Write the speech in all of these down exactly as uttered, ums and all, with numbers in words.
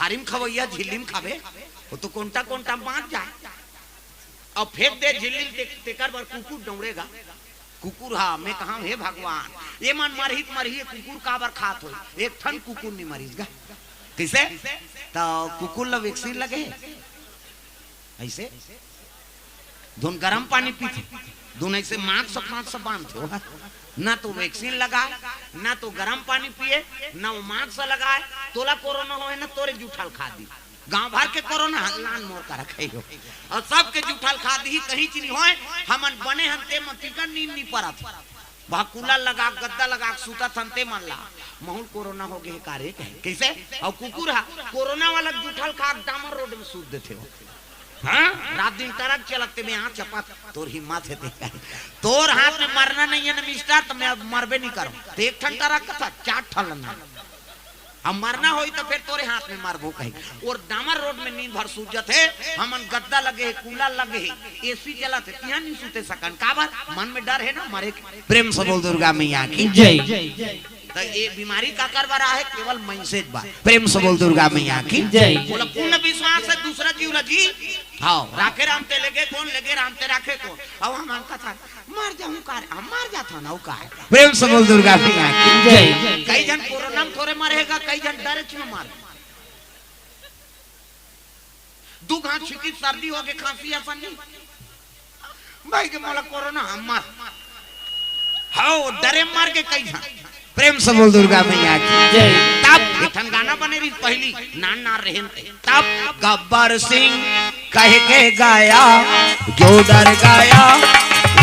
थारी म खवइया झिल्ली म खाबे, वो तो कोंटा कोंटा बांच जाए। अउ फेंक दे झिल्ली ल, ते-, तेकर बर कुकुर डौड़ेगा। कुकुर हा, मैं कहा, हे भगवान, ये मन मरही त मरही, ये कुकुर काबर खात होही? एक ठन कुकुर नहीं मरिस गा। कइसे? त कुकुर ल वैक्सीन लगे हे। अइसे धुन गरम पानी पीथे, धुन अइसे मास्क, मास्क बांधथे। ना तो वैक्सीन लगाए, ना तो गरम पानी पिए, ना वो मास्क लगाए। तोला कोरोना होए ना, तोरे जूठा ल खा दी। गांव भर के कोरोना, लान मोर करा खाही हो। अउ सबके जूठा ल खा दी, कहीं चीज नहीं होए। हमन बने हन ते म टीका नींद नहीं परत। वहाँ कूलर लगा, गद्दा लगा के सूतत हन ते मन ला। महूं ल कोरोना हो गे हे का रे कहे। कइसे? अउ कुकुर हा कोरोना वाला जूठा ल खा के डामर रोड में सूत देथे हो। हाँ? रात दिन ट्रक चलत ते में आ चपत, तोर हिम्मत हे ते कहे। तोर हाथ में मरना नहीं है ना मिस्टर, त मैं अब मरबे नहीं करूं। ते एक ठन ट्रक कथा, चार ठन लना। अब मरना होई त फेर तोरे हाथ में मरबो कही। अउ डामर रोड में नींद भर सूत जथे, हमन गद्दा लगे हे, कूलर लगे हे, एसी चलत हे, तिहां नहीं सूते सकन। काबर? मन में डर हे ना मरे के। प्रेम से बोल दुर्गा मैया की। जय। त ये बीमारी काकर बर आहे? केवल मइनसे बर। प्रेम से बोल दुर्गा मैया की। जय। बोला, पूर्ण विश्वास हे दूसरा जीव ला जी। हाँ, राखे राम ते लेगे कोन, लेगे राम ते राखे कोन। अब हमन कथा मर जाहूं का रे, हम मर जाथन, अउ का हे? प्रेम से बोल दुर्गा मैया की। जय। कई झन कोरोना में थोरे मरे हे गा, कई झन डरे च में मर। दू घांव छिकी, सर्दी हो गे, खांसी असन नहीं। भाई के मोला कोरोना, हम मर। हव, डरे मर गे कई झन। प्रेम से बोल दुर्गा मैया की। जय। तब एक ठन गाना बने रहिस पहिली, नान नान रहेन ते। तब गब्बर सिंह कह के गाया, जो डर गया,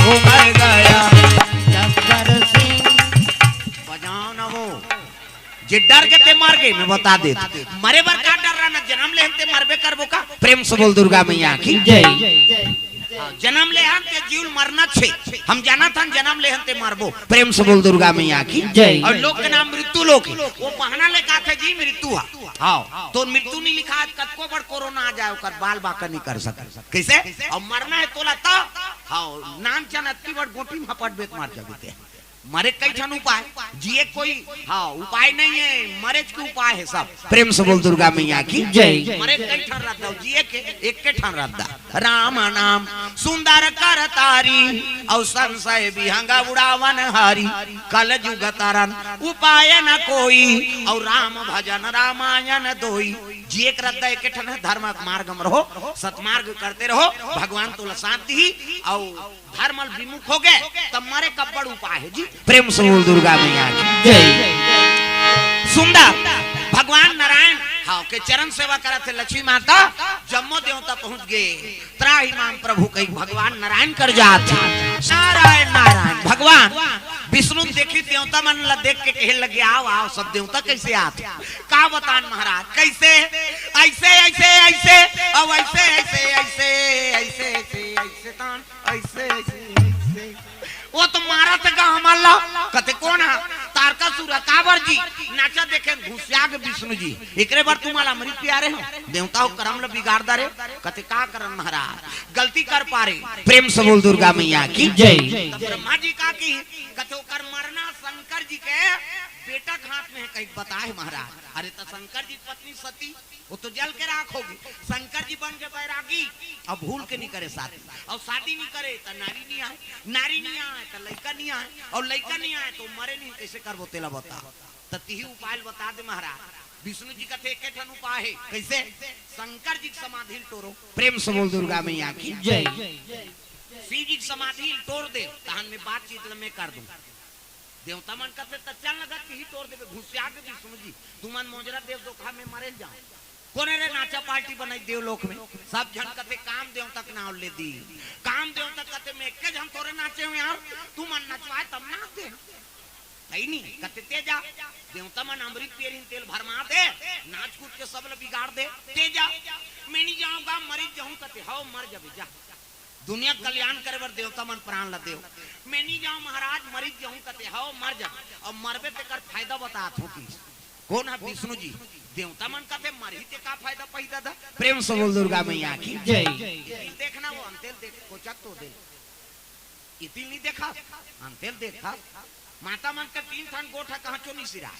वो मर गया। गब्बर सिंह। बजाओ ना वो। जे डर के ते मर गे, मैं बता देत। मरे बर का डर रहा ना, जनम ले हन ते मरबे करबो का। प्रेम से बोल दुर्गा मैया की। जय। हाँ, जनम ले हन ते जीव ल मरना हे। हम जानत हन जनम ले हन ते मरबो। प्रेम से बोल दुर्गा मैया की। जय। अउ लोक के नाम मृत्यु लोक हे। वो बहाना ले कहाथे जी मृत्यु हा। हाँ, तो मृत्यु नहीं लिखा हे, कतको बड़ कोरोना आ जाए, ओकर बाल बांका नहीं कर सके। कइसे? अउ मरना हे तोला त, हाँ, नान चन अतकी बड़ गोटी में हपट बेत मर जाबे ते। मरे कई ठन उपाय, जिए कोई, हाँ, उपाय नहीं हे, मरे के उपाय हे सब। प्रेम से बोल दुर्गा मैया की। जय। मरे कई ठन रद्दा, जिए के एक के ठन रद्दा। राम नाम सुंदर कर तारी, अउ संशय विहंग उड़ावन हारी। कल जुग तरन उपाय न कोई, अउ राम भजन रामायण दोई। जिए के रद्दा एक ठन हे, धर्म मार्ग में रहो, सतमार्ग करते रहो, भगवान तोला साथ दिही। अउ धर्म ले विमुख हो गे, त मरे के अब्बड़ उपाय हे जी। प्रेम से बोल दुर्गा मैया की। जय। सुंदर भगवान नारायण, हाँ, के चरण सेवा करत हे लक्ष्मी माता, जम्मो देवता पहुंच गे। त्राहि माम प्रभु कहि भगवान नारायण कर जात हे। नारायण, नारायण, भगवान विष्णु देखिस देवता मन ला देख के कहे लगे, "आओ, आओ, सब देवता कइसे आत हे?" का बतान महाराज, कइसे? अइसे, अइसे, अइसे, अउ अइसे, अइसे, अइसे, अइसे, अइसे, अइसे तान। अइसे, अइसे, अइसे। वो तो मारत हे गा हमन ला। कथे, "कोन हा?" "तारकासुर हा।" "काबर जी?" "नाचा देखे घुसिया गे विष्णु जी, एकरे बर तुम्हारा अमृत पिया रहे हो।" देवता हो करम ला बिगाड़ डारे। कथे, "का करन महाराज, गलती कर पारे।" प्रेम से बोल दुर्गा मैया की। जय। तब ब्रह्मा जी का की, कथे, "ओकर मरना शंकर जी के बेटा के हाथ में हे," कहि बताए महाराज। अरे त शंकर जी के पत्नी सती, वो तो जल के राख हो गे। शंकर जी बन गे बैरागी, अब भूल के नहीं करे शादी। अउ शादी नहीं करे त नारी नहीं आए, नारी नहीं आए त लइका नहीं आए, अउ लइका नहीं आए त मरे नहीं, कइसे करबो तेला बता। त तिही उपाय ल बता दे महाराज। विष्णु जी कथे एके ठन उपाय हे, कइसे? शंकर जी के समाधि ल टोरो। प्रेम से बोल दुर्गा मैया की। जय। शिव जी के समाधि ल टोर दे, तहन मैं बातचीत ल मैं कर दूं। देवता मन कथे, "त चल न गा, तिही टोर देबे, घुसिया गे विष्णु जी, तुमन मोजरा देव धोखा में मरे जाओ।" कोने रे नाचा पार्टी बनाई देवलोक में? सब झन कथे, "काम देवता के नाव ले दी, काम देवता।" कथे, "मैं एके झन थोरे नाचे हूं यार, तुमन नचवाए तब नाच दे।" कहीं नहीं, कथे, "ते जा, देवता मन अमृत पिए रहिन, तेल भरमा दे, नाच कूद के सब ल बिगाड़ दे, ते जा।" "मैं नहीं जाऊंगा, मरिच जाऊं।" कथे, "हव, मर जाबे, जा।" दुनिया के कल्याण करे बर देवता मन प्राण ला देव। मैं नहीं जाऊं महाराज, मरिच जाऊं कथे, "हव, मर जा।" अउ मरबे तेकर फायदा बतात हों कि कोन हा? विष्णु जी। देवता मन कथे, "मरही ते का फायदा पाही दादा?" प्रेम से बोल दुर्गा मैया की। जय। इतिल देखना वो अंतेल देख, कोचक तो दे। इतिल नहीं देखा, अंतेल देखा। माता मन के तीन ठन गोठ हा, कहां चो नहीं सिरा।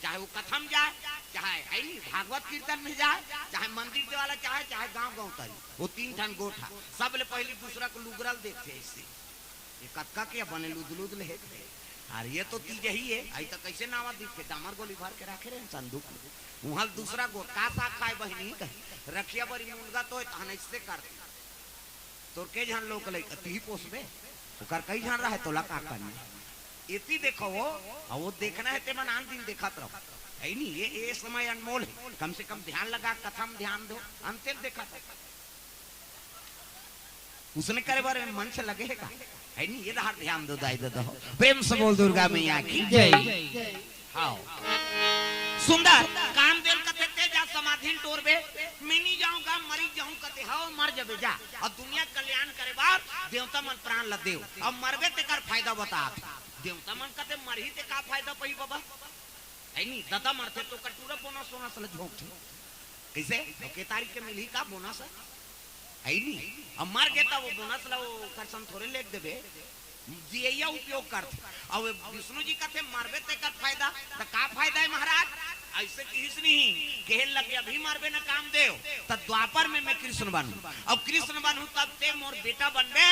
चाहे वो कथा म जाय, चाहे है नी भागवत कीर्तन में जाय, चाहे मंदिर देवाला, चाहे चाहे गांव गांव तरी, वो तीन ठन गोठ हे। सबले पहिली दूसरा के लुगरा ल देखथे अइसे, ये कतका के बने लुदलुद ले हे। अरे ये तो तीजही हे, अई त कइसे नावा दिखथे? डामर गोली भर के राखे रहे संदूक में। उहां ल दूसरा गोठ का साग खाय बहिनी कहे, रखिया बरी मुनगा तो तहन अइसे कर दे। तोर के झन लोग लइका तिही पोसबे, ओकर कई झन रहे तोला का करना। एती देखो वो, अउ वो देखना हे ते मन आन दिन देखत रहो। है नी, ये, ये समय अनमोल हे, कम से कम ध्यान लगा, कथा म ध्यान दो, अंते ल देखत रहो। उसने करे बर मंच लगे हे का? है नी, ये डहर ध्यान दो दाई ददा हो। प्रेम से बोल दुर्गा मैया की जय। हाव। सुंदर। कामदेव कथे ते जा समाधि ल टोरबे, मैं नी जांव गा, मरी जाहूं कथे, हव मर जबे जा। अउ दुनिया के कल्याण करे बर देवता मन प्राण ल देव। अउ मरबे तेकर फायदा बतात। देवता मन कथे मरही ते का फायदा पही बबा? है नी, ददा मरथे तो कटूरा बोनस वोनस ल झोंकथे। कइसे? तो के तारीख के मिलही का बोनस हे? है नी? अब मर गे त वो बोनस ला वो करसन थोरे लेग देबे। जियइया उपयोग करथे। अब विष्णु जी कथे मरबे तेकर फायदा, त का फायदा हे महाराज? अइसे किहिस नहीं, कहे लगे अभी मरबे न कामदेव, त द्वापर में मैं कृष्ण बनहूं। अब कृष्ण बनहूं तब ते मोर बेटा बनबे,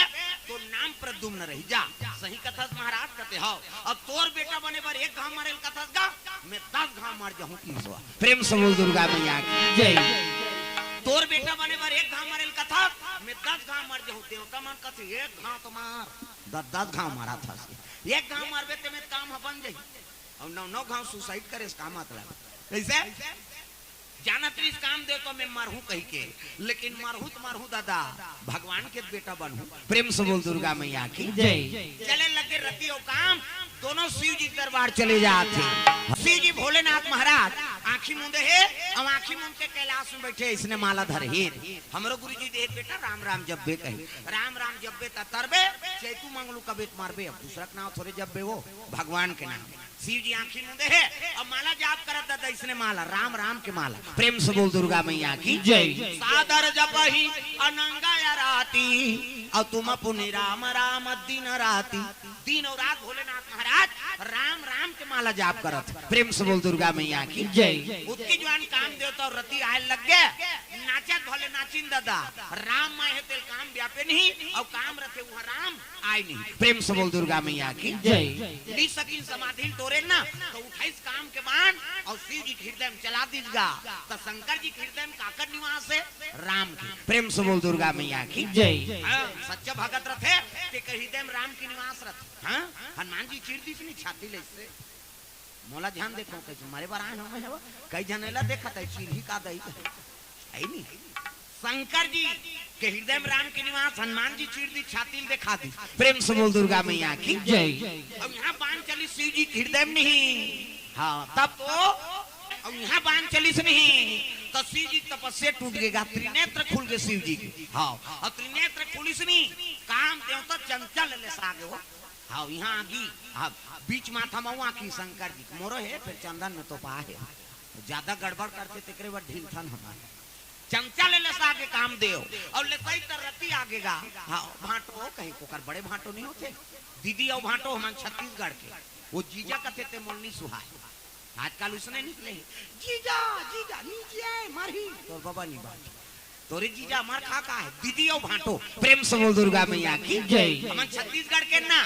तो नाम प्रद्युम्न रही जा। सही कथस महाराज? कथे हव। अब तोर बेटा बने बर एक घांव मरे ल कथस गा, मैं दस घांव मर जाहूं किहिस। प्रेम से बोल दुर्गा मैया की जय। तोर बेटा बने बर एक घांव मरे ल कथस, मैं दस घांव मर जाहूं। देवता मन कथे एक घांव तो मार, दस दस घांव मारत हस। एक घांव मरबे ते में काम ह बन जाही। अउ नौ नौ घांव suicide करे से का मतलब? कइसे? जानत रहिस कामदेव तो मैं मरहूं कहिके, लेकिन मरहूं त मरहूं ददा, भगवान के बेटा बनहूं। प्रेम से बोल दुर्गा मैया की जय। चले लगे रति अउ काम, दोनों शिव जी के दरबार चले जात हे। शिव जी भोलेनाथ महाराज आंखी मूंदे हे, अउ आंखी मूंद के कैलाश में बइठे अइसने माला धरे हे। हमरो गुरु जी देख बेटा राम राम जपबे कहे, राम राम जपबे त तरबे, चैतू मंगलू कबे त मरबे। अब दूसरा के नांव थोरे जपबे, वो भगवान के नांव। शिव जी आंखी मूंदे हे, अब माला जाप करत ददा अइसने माला, राम राम के माला। प्रेम से बोल दुर्गा मैया की जय। सादर जपहि अनंग अराती, अउ तुम पुनि राम राम दिन राती। दिन अउ रात भोलेनाथ महाराज राम राम के माला जाप करत। प्रेम से बोल दुर्गा मैया की जय। ओतके जुवार कामदेव तो रति आय लग गे, नाचत भले नाचिन ददा, राम माय हे तेल काम व्यापे नहीं, अउ काम रथे उहां राम आय नहीं। प्रेम से बोल दुर्गा मैया की जय। ली सकिन समाधि ल टोरे ना, त उठाइस काम के बाण अउ शिव जी के हृदय में चला दिस गा। त शंकर जी के हृदय में काकर निवास हे? राम के। प्रेम से बोल दुर्गा मैया की जय। हां, सच्चा भगत रथे, तेकर हृदय में राम के निवास रथे। हां, हनुमान जी चीर दिस नहीं छाती ले से। मोला झन देखव कइसे मरे बर आय हंव मैं, हव कई झन एला देखत हे, चिरही का दई हे नी। शंकर जी के हृदय में राम के निवास, हनुमान जी चीर दिस छाती ल देखा दिस। प्रेम से बोल दुर्गा मैया की जय। अब इहां बाण चलिस शिव जी के हृदय में नहीं। हां, तब तो, अब इहां बाण चलिस नहीं, त शिव जी के तपस्या टूट गे गा, त्रिनेत्र खुल गे शिव जी के। हां, अउ त्रिनेत्र खुलिस नहीं, कामदेव तो चंचल ले सागे हो। हां, इहां आगी, हां, बीच माथा म आंखी शंकर जी के, मोरो हे, फेर चंदन में तोपा हे। जादा गड़बड़ करथे, तेकरे बर ढीलथन हमन। चंचल ले सागे कामदेव, अउ लेसई त रति आगे गा। हां, भांटो कहे, ओकर बड़े भांटो नहीं होथे। दीदी अउ भांटो हमन छत्तीसगढ़ के, वो जीजा कथे ते मोल नहीं सुहाय। आजकल उसने निकले हे, जीजा, जीजा, नीचे आय, मरही। तोर बबा नहीं बांट। तोरे जीजा मार खा का हे? दीदी अउ भांटो। प्रेम से बोल दुर्गा मैया की जय। हमन छत्तीसगढ़ के ना,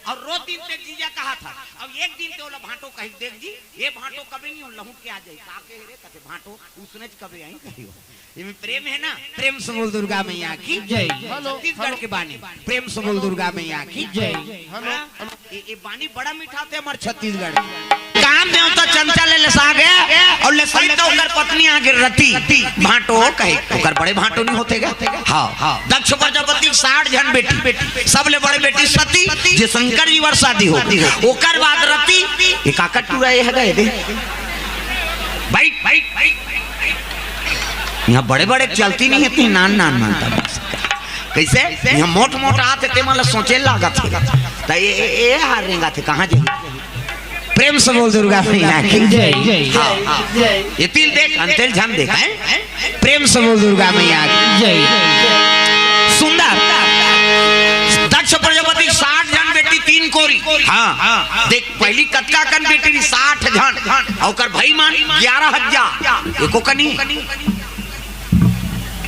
अउ रोज दिन ते जीजा कहाथस। अब एक दिन ते ओला भांटो कहि देख जी, ये भांटो कबे नहीं हो, लहुट के आ जाही। का कहे रे? कथे भांटो, उसने च कबे आही कहियो। एमे प्रेम हे ना, प्रेम से बोल दुर्गा मैया की जय। छत्तीसगढ़ के बानी, प्रेम से बोल दुर्गा मैया की जय। हां? ये, ये बानी बड़ा मीठा थे हमर छत्तीसगढ़। कामदेव तो चंचल ले सागे, अउ लेसई त ओकर पत्नी आगे रति। भांटो कहे, ओकर बड़े भांटो नहीं होथे गा। हां, हां। दक्ष प्रजापति के साठ झन बेटी, सबले बड़े बेटी सती, जे शंकर जी बर सादी हो, ओकर बाद रति। ये काकर टूरा ये हे गा, ये दे। भाई, भाई, भाई, इहां बड़े-बड़े चलती नहीं हे, ते नान-नान मानता बस। कइसे? इहां मोट-मोट आथे, ते मन ल सोचे लागत हे। त ये, ये, ये हार रेंगाथे, कहां जाही? प्रेम से बोल दुर्गा मैया की जय। हां, हां। ये तिल देख, अंते ल झन देख, हैं? प्रेम से बोल दुर्गा मैया की जय। सुंदर। दक्ष प्रजापति के साठ झन बेटी, तीन कोरी। हाँ, देख, पहली कतका कन बेटी रही? साठ झन। अउ ओकर भाई मन ग्यारह हजार। एको कनी।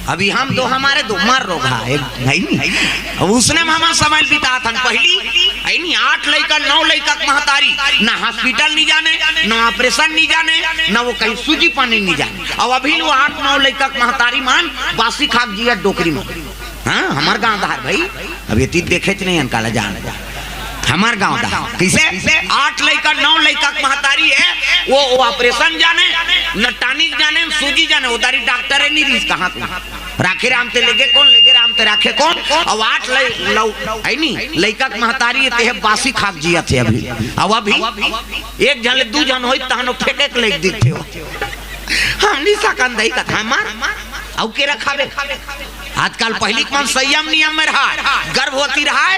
अभी हम दो, हमारे दो मर रोगा, एक भाई नहीं। अब उसने में हमन समय बितात हन। पहली, है नहीं, आठ लइका, नौ लइका के महतारी, ना hospital नहीं जाने, ना operation नहीं जाने, ना वो कहीं सूजी पानी नहीं जाने। अब अभी लो आठ नौ लइका के महतारी मन बासी खाक जिया डोकरी में। हाँ, हमर गांव धार भाई, अब ये तीत देखे च नहीं हन काला जान। हमर गांव धार कैसे आठ लइका, नौ लइका के महतारी है, वो, वो operation जाने, न tonic जाने, न सूजी जाने, वो दारी डॉक्टर है नहीं रहीस कहाँ को। राखे राम ते लेगे कौन, लेगे राम ते राखे कौन। अब आठ लइ-, लौ-, है नी, लइका के महतारी है, ते है बासी खाक जिया थे अभी। अब अभी एक झन ले दू झन होई, तहन वो फेंके के लेग दिखते हो। हम नहीं सकन दई कथा मार, अउ के रखावे। आजकल पहली के मन संयम नियम में रहा, गर्भवती रहा,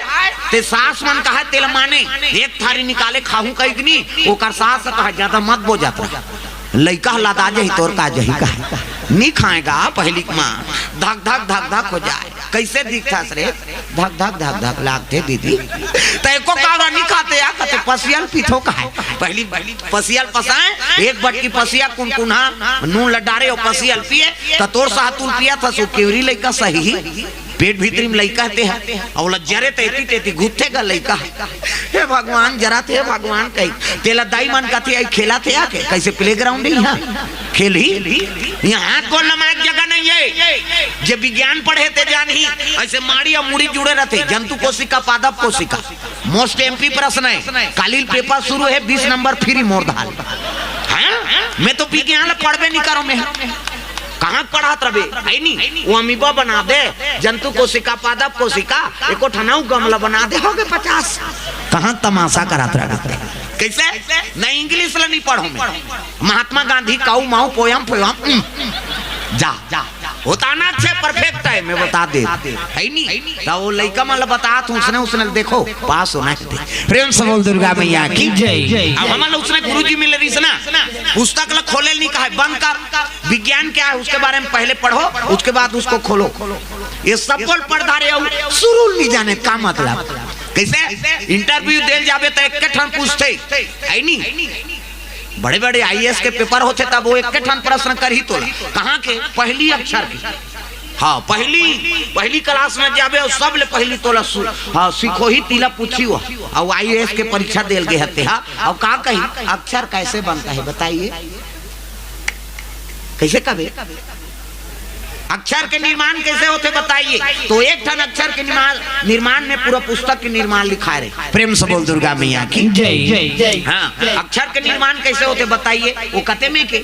ते सास मन कहा तेल माने, एक थारी निकाले खाहूं कही कि नहीं, ओकर सास कहा ज्यादा मत बो जात रहा। लइका ह लदा जही, तोर का जही कहा। नहीं खाएगा पहली के माँ, धक धक धक धक हो जाए। कैसे दिखथस रे? धक धक धक धक लागथे दीदी। त एको कावरा नहीं खाते या, कते पसियल पीथो कहा। पहली पसियल पसाए, एक बटकी पसिया कुनकुना नून ल डारे अउ पसियल पिए, त तोर सातुल पिया था सो केवरी लइका सही। पेट भीतरी में लइका ते ह, अउ ल जरे ते एती तेती घुथे गा लइका। हे भगवान, जरा थे भगवान कही। तेला दाई मन कथे आई खेला थे आके, कैसे playground है यहाँ? खेल ही। यहाँ हाथ गोड़ लमाए के जगह नहीं है। जे विज्ञान पढ़े ते जान ही, ऐसे माड़ी अउ मुड़ी जुड़े रहते, जंतु कोशिका, पादप कोशिका। Most M P प्रश्न है, कालिल paper शुरू है, बीस नंबर free मोर धाल। हैं? मैं तो विज्ञान पढ़बे नहीं करो मैं। कहाँ पढ़ात रबे? है नहीं, वो amoeba बना दे, जंतु कोशिका, पादप कोशिका, एको ठनाऊ गमला बना दे, हो गए पचास। कहाँ तमाशा करात रबे? कैसे? ना English ला नहीं पढ़ो मैं। महात्मा गांधी काऊ माऊ पोयम पोयम, उम। जा, जा। होता ना अच्छे perfect है, मैं बता दे। है नहीं? त वो लइका मन ल बतात हूँ, उसने, उसने देखो, पास होना है। प्रेम से बोल दुर्गा मैया की जय। अब हमन ल उसने गुरुजी मिले रहिस ना, पुस्तक ल खोले नहीं कहा, बंद कर। विज्ञान क्या है उसके बारे में पहले पढ़ो, उसके बाद उसको खोलो। ये सब बोल पढ़ धारे हो, सुरुल नहीं जाने का मतलब। कैसे? Interview देल जाबे त एक ठन पूछते, है नहीं? बड़े बड़े I A S के paper होथे, तब वो एक ठन प्रश्न करही तोला। कहाँ के? पहली अक्षर के। हाँ, पहली, पहली class में जाबे अउ सबले पहली तोला सु-, हाँ, सिखोही तिला पूछी वो। अउ I A S के परीक्षा देल गे हते, हाँ। अउ का कही? अक्षर कैसे बनता है, बताइए। कैसे कबे? अक्षर के निर्माण कैसे होथे बताइए। तो एक ठन अक्षर के निर्माण, निर्माण में पूरा पुस्तक के निर्माण लिखाए रहे। प्रेम से बोल दुर्गा मैया की जय। हाँ, अक्षर के निर्माण कैसे होथे बताइए। वो कते में के?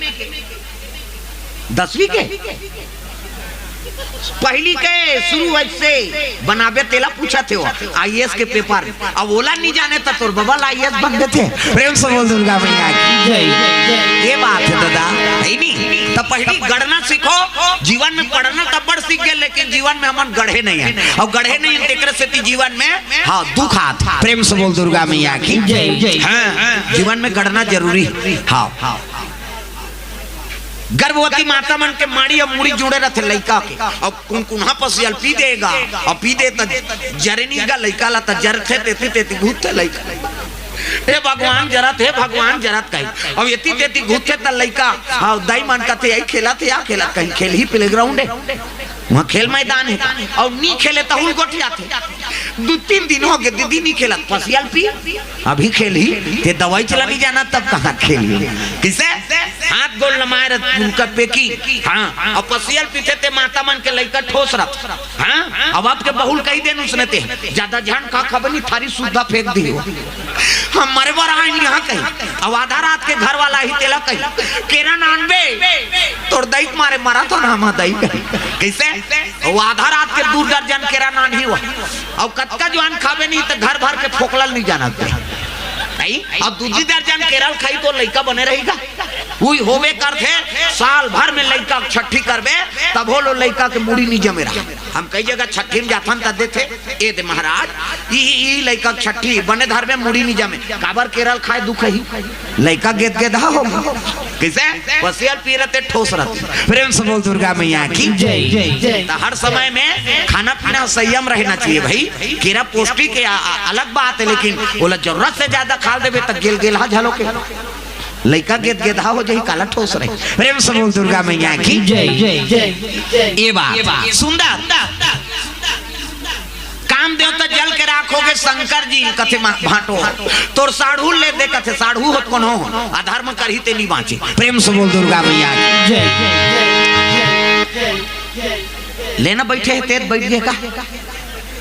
दसवीं के? पहली के शुरू वैसे बनाबे तेला पूछा थे वो, I A S के paper। अब ओला नहीं जाने त तोर बबल I A S बन देथे। प्रेम से बोल दुर्गा मैया की जय। ये बात है दादा, है नी? त पहली गढ़ना सीखो, जीवन में पढ़ना तब बड़ सीख गए, लेकिन जीवन में हमन गढ़े नहीं है, अउ गढ़े नहीं है, तेकरे सेती जीवन में, हाँ, दुख आत। प्रेम से बोल दुर्गा मैया की जय। हाँ, जीवन में गढ़ना जरूरी है। हाँ, हाँ। गर्भवती माता मन के माड़ी अउ मुड़ी जुड़े रहथे लइका के। अब कुनकुनहा पसियल पी देगा, अउ पी दे त जरे नहीं गा लइका ला, त जरथे तेती तेती घुसथे लइका। हे भगवान जरत, हे भगवान जरत कही। अब एती तेती घुसथे त लइका, हाँ, दाई मन कथे, "आई खेलत हे, या खेलत?" कही, "खेल ही playground है, वहाँ खेल मैदान है।" अउ नी खेले त हुल गोठियाथे। दू तीन दिन हो गए, दीदी नी खेलत, पसियल पी, अभी खेल ही, ते दवाई चला नहीं जाना, तब कहाँ खेल ही? किसे? हाथ गोड़ लमाए रह, उनका पेकी। हाँ, अब पसियल पीथे ते माता मन के लइका ठोस रह। हाँ, अब आपके बहुल कही देन उसने ते, ज्यादा झन खा खबनी थारी सुद्धा फेंक दी हो। हम मरे बर आए यहाँ कही, अब आधा रात के घर वाला ही तेला कही, "केरा नानबे, तोर दई के मारे मरा तो ना हम दई कही।" कैसे? वो आधा रात के दू दर्जन केरा नान ही हुआ। अब कतका जवान खाबे नहीं तो घर भर के फोकलल नहीं जाना ते। नहीं? अब दूजी दर्जन केरा ल खाई तो लइका बने रहेगा। हुई होबे करथे। साल भर में लइका के छट्ठी करबे, तभो ले लइका के मुड़ी नी जमे रहा। हम कई जगह छट्ठी में जाथन त देथे, ए दे महाराज, ई, ई लइका के छट्ठी बने धरबे, मुड़ी नी जमे। काबर केरा ल खाए दुखही? लइका गेदगेदहा हो। कइसे? पसिया ल पी रथे, ठोस रथे। प्रेम से बोल दुर्गा मैया की। जय, जय, जय। त हर समय में खाना पीना संयम रहना चाहिए भाई। केरा पौष्टिक हे, आ, आ, अलग बात हे, लेकिन ओला जरूरत से ज्यादा खा देबे त गेलगेलहा झलो के लइका गेदगेदहा हो जाही, काला ठोस रही। प्रेम से बोल दुर्गा मैया की। जय, जय, जय। ये बात सुंदर। काम देवता जल के राख होगे शंकर जी, कथे मा-, भांटो। तोर साढ़ू ले दे, कथे साढ़ू होत कोनो हो, अधर्म करही ते नी बांचे। प्रेम से बोल दुर्गा मैया की। जय। लेना बैठे हे, तेज बैठ गे का?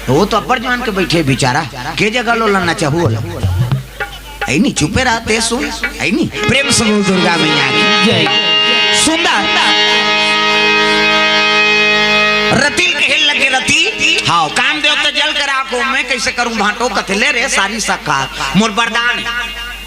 वो तो अब्बड़ जान के बैठे बेचारा, के जगह लो लन्ना चाहू होला। ऐ नी, चुपे रहा, ते सुन। ऐ नी, प्रेम से बोल दुर्गा मैया की। जय। सुंदर। रति ल कहे लगे रति, हाँ, काम देवता जल के राख हो, मैं कइसे करूं भांटो, कथे ले रे सारी सखा, मोर वरदान हे।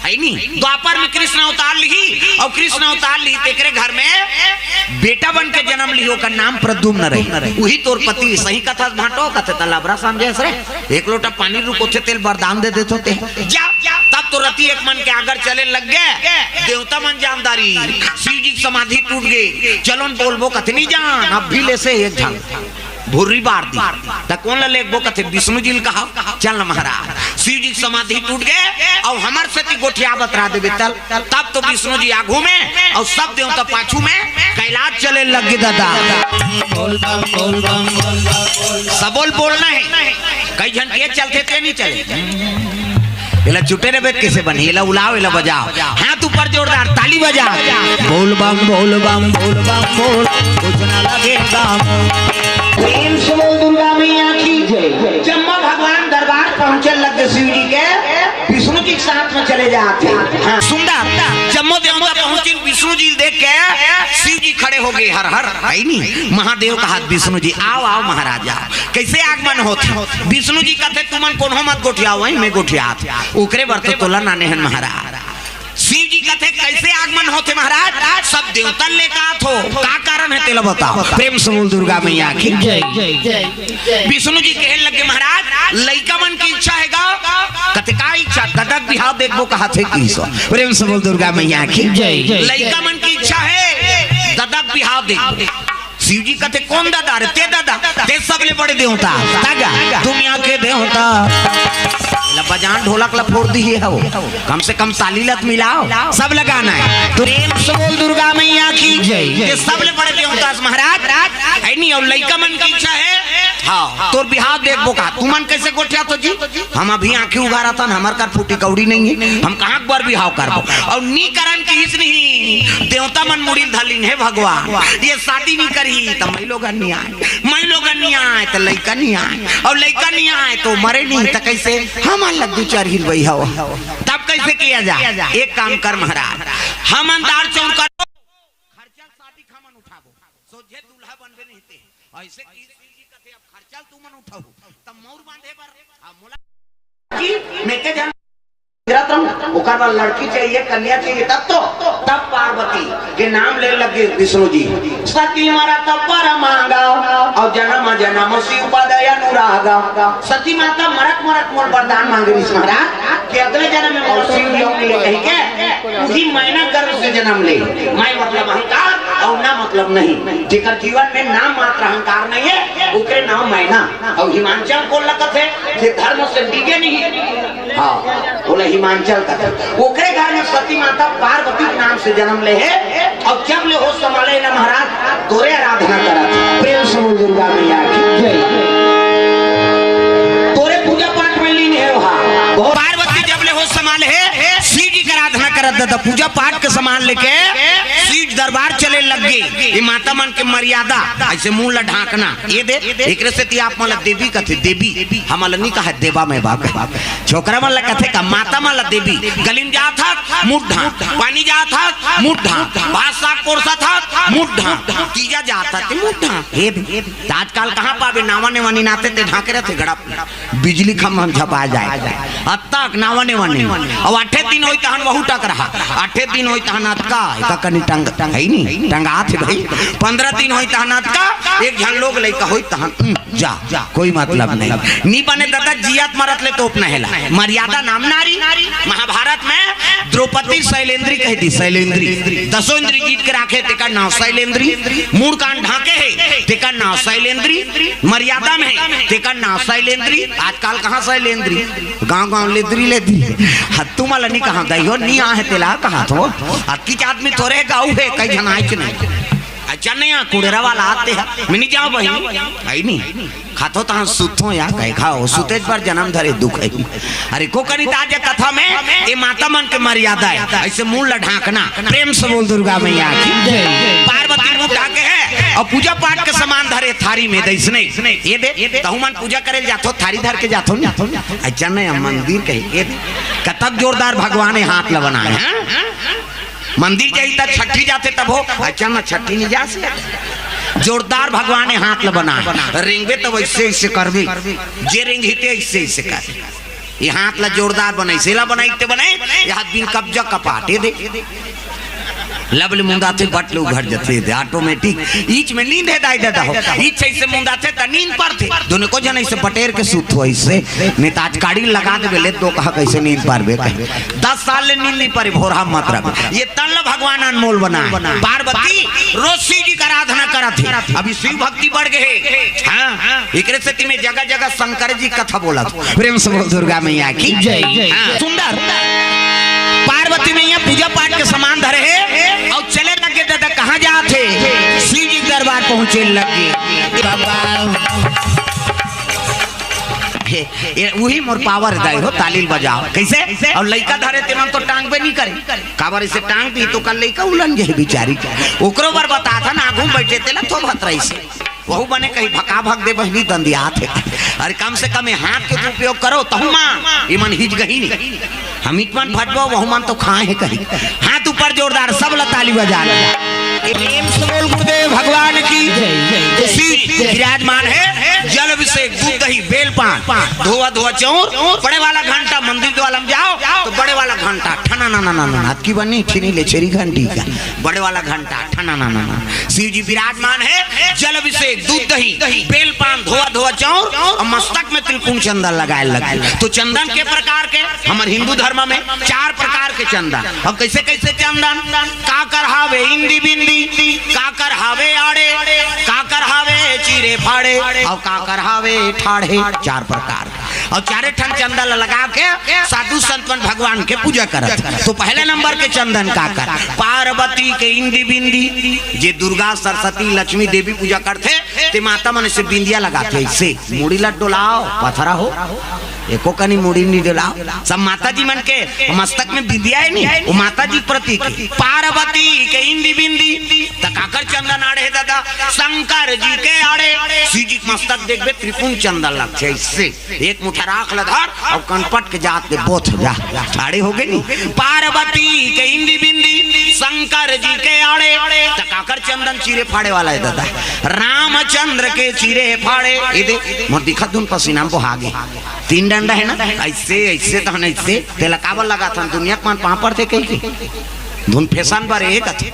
है नी? द्वापर में कृष्ण अवतार लिही, अउ कृष्ण अवतार लिही, तेकरे घर में बेटा बन के जन्म लिही, ओकर नाम प्रद्युम्न रही। उही तोर पति, सही कथस भांटो, कथे त लबरा समझे हस रे। एक लोटा पानी रुकोथे, तेला वरदान दे देथों ते। जा, तब तो रति एक मन के आगर चले लग गे। देवता मन जानदारी, शिव जी के समाधि टूट गे। चलो न बोलबो, कथे नी जान, अब भी ले से एक झन भुर्री बार दी। त कोन ल लेगबो, कथे विष्णु जी ल कहा। चल न महाराज, शिव जी के समाधि टूट गे, अउ हमर सेती गोठिया बतरा देबे तल। तब तो विष्णु जी आगू में अउ सब देवता पाछू में, कैलाश चले लग गे दादा। बोल बम, बोल बम, बोल बम, बोल बम। सबो ल बोलना हे, कई झन के चलथे ते नी चले। एला चुटे रहे कइसे बनही, एला उलाओ, एला बजाओ, हाथ ऊपर जोरदार ताली बजा। बोल बम, बोल बम, बोल बम, बोल, कुछ ना लगे दाम। प्रेम से बोल दुर्गा मैया की जय। जम्मो भगवान दरबार पहुंचे लग गे शिव जी के, विष्णु जी के साथ में चले जाथे। हाँ। सुंदर, जम्मो देवता पहुंचिन विष्णु जी ल देख के शिव जी खड़े हो गे, हर हर, है नी? महादेव कहा विष्णु जी, आओ, आओ महाराज, आओ। कइसे आगमन होथे? विष्णु जी कथे, तुमन कोनो मत गोठियाओ, वहीं मैं गोठियात। ओकरे बर तो तोला लाने हन महाराज। शिव जी कथे, कइसे आगमन होथे महाराज? सब देवता ल लेके आत हो, का कारण हे तेला बताओ। प्रेम से बोल दुर्गा मैया की। जय। विष्णु जी कहे लगे, महाराज, लइका मन के इच्छा हे गा? कथे, का इच्छा? ददा के बिहाव देखबो कहाथे कि सो। प्रेम से बोल दुर्गा मैया की। जय। लइका मन के इच्छा हे, ददा के बिहाव देखबो। शिव जी कथे, कोन ददा रे? ते ददा, ते सबले बड़े देवता। तागा, दुनिया के देवता। ला बजान ढोलक ला फोर दिही हव। कम से कम ताली ला त मिलाओ। सब लगाना हे। तो प्रेम से बोल दुर्गा मैया की। जय। ते सबले बड़े देवता हस महाराज। है नी, अउ लइका मन के इच्छा हे। हाँ, तोर बिहाव देखबो का। तुमन कइसे गोठियाथो जी? हम अभी आंखी उघारत हन, हमर कर फूटी कौड़ी नइ हे, हम कहाँ बर बिहाव करबो? अउ नी करन किहिस नहीं, देवता मन मुड़ी ल धर लिन, हे भगवान, ये शादी नी करही, त मइलोगन नी आय, मइलोगन नी आय, त लइका नी आय, अउ लइका नी आय, त मरे नी, त कइसे? हमन ल दू चार हिलवई हव, तब कइसे किया जाय? एक काम कर महाराज, हमन दार चउर कर, खर्चा ल शादी हमन उठाबो, सोझे दूल्हा बनबे नहीं ते, अइसे कि शिव जी कथे, अब खर्चा ल तुमन उठाहू, त मउर बांधे बर, आ, मोला जी, मैं के जान, रत्न, ओकर बर लड़की चाहिए, कन्या चाहिए, तब तो, तब पार्वती के नाम ले लगे विष्णु जी। सती मरत बर मांगा, अउ जनम जनम शिव पद अनुरागा। सती माता मरत मरत मोर वरदान मांगे रिहिस महाराज, कि अगले जनम में मोर शिव योग मिले कहिके, उही मैना गर्भ से जनम ले। मैं मतलब अहंकार, अउ ना मतलब नहीं। जेकर जीवन में नाम मात्र अहंकार नहीं हे, ओकरे नाम मैना। अउ हिमांचल कोन ल कथे, जे धर्म से डिगे नहीं। हाँ, ओला हिमांचल कथे। ओकरे घर में सती माता पार्वती के नाम से जनम ले हे, अउ जब ले होश संभाले ना महाराज, तोरे आराधना करत हे। प्रेम से बोल दुर्गा मैया की जय। तोरे पूजा पाठ में लीन हे वहाँ। बहुत पार्वती जब ले होश संभाले हे, शिव जी के आराधना करत हे, त पूजा पाठ के सामान लेके तीज दरबार चले लग गे। ये माता मन के मर्यादा, अइसे मुंह ला ढांकना। ये दे, एकरे सेती आप मन ला देवी कथे, देवी। हमन ला नी कहा देवा में बाप। छोकरा मन ला कथे का माता मन ला देवी। गली में जात हस, मुंह ढांक। पानी जात हस, मुंह ढांक। भात साग परोसत हस, मुंह ढांक। तीजा जात हस, मुंह ढांक। ये दे, त आजकल कहाँ पाबे, नावा नेवा नी नाते ते ढांके रथे गड़ा। बिजली खंभा में झपा जाय। अतका नावा नेवा नी। अब आठे दिन होई तहन वहू टकरहा। आठे दिन होई तहन अतका, एका कनी टंग, है नी? टंगात हे भाई। पंद्रह दिन होई तहन अतका, एक झन लोग लइका होई तहन, उम, जा, कोई मतलब नहीं। नी बने ददा, जियत मरत ले तोपना हे ला। मर्यादा नाम नारी। महाभारत में द्रौपदी शैलेंद्री कहि दिस, शैलेंद्री। दसों इंद्री जीत के राखे, तेकर नांव शैलेंद्री। मूड़ कान ढांके हे, तेकर नांव शैलेंद्री। मर्यादा में हे, तेकर नांव शैलेंद्री। आजकल कहाँ शैलेंद्री, गांव गांव लेद्री लेद्री। हत्तू माला नी कहा दई हो, नी आहे तेला कहा थो। अतकीच आदमी थोरे गाऊ हे, कई झन आइच नहीं। अच्छा नहीं, यहाँ कुड़ेरा वाला आते हैं, मैं नी जाओ बहिनी, आई नी। खाथो तहाँ सुतथो या कहे खाओ, सुतेच बर जनम धरे दुख हे। अरे को कनी त आज कथा में ये माता मन के मर्यादा हे, अइसे मुंह ला ढांकना। प्रेम से बोल दुर्गा मैया की। जय। पार्वती मुंह ढांके हे अउ पूजा पाठ के सामान धरे थारी में दइसने। ये दे, तहू मन पूजा करे जाथो, थारी धर के जाथो नी। अच्छा नहीं, हम मंदिर कहे, ये दे। कतक जोरदार भगवान हे, हाथ ला बनाए, हाँ? मंदिर जाही त छट्ठी जाथे तभो, अच्छा ना छट्ठी नी जा से। जोरदार भगवान हे, हाथ ला बनाए। रेंगबे त वइसे, अइसे करबे। जे रेंगही ते अइसे, अइसे कर। ये हाथ ला जोरदार बनाइस, एला बनाई ते बनाई, ये हाथ बिन कब्जा कपाटे दे। लब ले मुंदाथे, बट ले उघर जथे दे, automatic। ईच में नींद हे दाई ददा हो। ईच अइसे मुंदाथे त नींद परथे। दुनो को झन अइसे बटेर के सुतथो अइसे। नहीं त आज काड़ी लगा देबे ले तो कहा कइसे नींद परबे कहे। दस साल ले नींद नी परे, भोरहा मत रह। ये तन ल भगवान अनमोल बनाए। पार्वती रोज शिव जी के आराधना करत हे। अभी शिव भक्ति बढ़ गे हे। हाँ, एकरे सेती में जगह जगह शंकर जी कथा बोलत। प्रेम से बोल दुर्गा मैया की। जय। हाँ, सुंदर। पार्वती मैया पूजा पाठ के सामान धरे हे अउ चले लग गे, ददा कहाँ जात हे? शिव जी के दरबार पहुँचे लग गे। बाबा। हे, ये उही मोर power दाई हो, ताली ल बजाओ। कइसे? अउ लइका धरे ते मन तो टांगबे नी करे। काबर अइसे टांग दी त कल लइका उलन जाही बिचारी। ओकरो बर बताथन, आगू में बइठे तेला थोभत रहिसे। वहू बने कही भका भक दे बहिनी दंदियात हे। अरे कम से कम ये हाथ के तो उपयोग करो, तहू माँ, ये मन हिच गही नी। हम इच मन फटबो, वहू मन तो खाए हे कही। हाथ ऊपर जोरदार, सब ला ताली बजा ले। प्रेम से बोल गुरुदेव भगवान की। जय, जय, जय, जय। शिव विराजमान हे, जल अभिषेक, दूध दही, बेल पान, धोवा धोवा चाउर, बड़े वाला घंटा, मंदिर वाला में जाओ, त बड़े वाला घंटा, ठना ना ना ना ना, अतकी बनी, ठीनी ले छेरी घंटी का, बड़े वाला घंटा, ठना ना ना ना। शिव जी विराजमान हे, जल अभिषेक, दूध दही, बेल पान, धोवा धोवा चाउर अउ मस्तक में त्रिपुंड चंदन लगाए लग गे। त चंदन के प्रकार के, हमर हिंदू धर्म में चार प्रकार के चंदन। अब कइसे कइसे चंदन? काकर हावे इंदी बिंदी, काकर हावे आड़े, काकर हावे चीरे फाड़े, अउ काकर हावे ठाढ़े। चार प्रकार। अउ चारे ठन चंदन ल लगा के साधु संत मन भगवान के पूजा करत। त पहले नंबर के चंदन काकर? पार्वती के इंदी बिंदी। जे दुर्गा, सरस्वती, लक्ष्मी देवी पूजा करथे, ते माता मन अइसे बिंदिया लगाथे, अइसे मुड़ी ला डोलाओ, पथरा हो, एको कनी मुड़ी नी डोलाओ। सब माता जी मन के मस्तक में बिंदिया हे नी, वो माता जी के प्रतीक हे। पार्वती के इंदी बिंदी, त काकर चंदन आड़े हे ददा? शंकर जी के आड़े। शिव जी के मस्तक देखबे, त्रिपुंड चंदन लगथे, अइसे एक मुठा राख ल धर अउ कनपट के जात ले बोथ जा, ठाढ़े हो गे नी। पार्वती के इंदी बिंदी, शंकर जी के आड़े, त काकर चंदन चीरे फाड़े वाला हे ददा? रामचंद्र के चीरे फाड़े। ये दे, मोर दिखत धुन पसीना में बोहा गे। तीन डंडा हे ना, अइसे, अइसे, तहन अइसे, तेला काबर लगाथन? दुनिया के मन पाँव पड़थे कहिके। धुन फैशन बर हे कथे।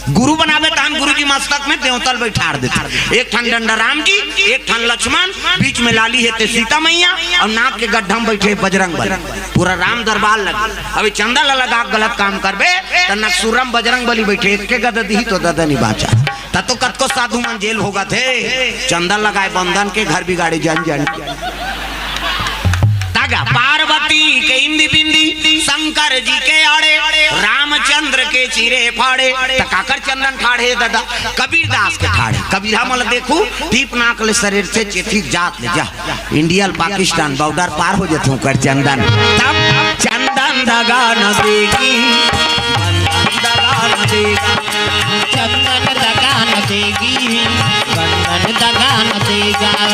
गुरु बनाबे तहन गुरु जी मस्तक में देवता ल बइठार देथे। एक ठन डंडा राम जी, एक ठन लक्ष्मण, बीच में लाली हे ते सीता मैया, अउ नाक के गड्ढा में बइठे बजरंग बली। पूरा राम दरबार लगे। अब ये चंदा ल लगा के गलत काम करबे, त नकसुरम बजरंग बली बइठे, एक के गदा दिही त ददा नी बाँचा। त तो कतको साधु मन जेल भोगत हे, चंदा लगाए बंदन के, घर बिगाड़े जन जन। तागा पार्वती के इंदी बिंदी, शंकर जी के आड़े, रामचंद्र के चीरे फाड़े। त काकर चंदन ठाढ़े ददा? कबीर दास के ठाढ़े। कबीर हमन ल देखू, टीप नाक ले शरीर से चेथी जात ले जा। इंडिया ल पाकिस्तान बॉर्डर पार हो जथे ओकर चंदन। तब चंदन धगा न देगी, चंदन धगा न देगी। चंदन दगा न देगी, बंदन दगा न देगा।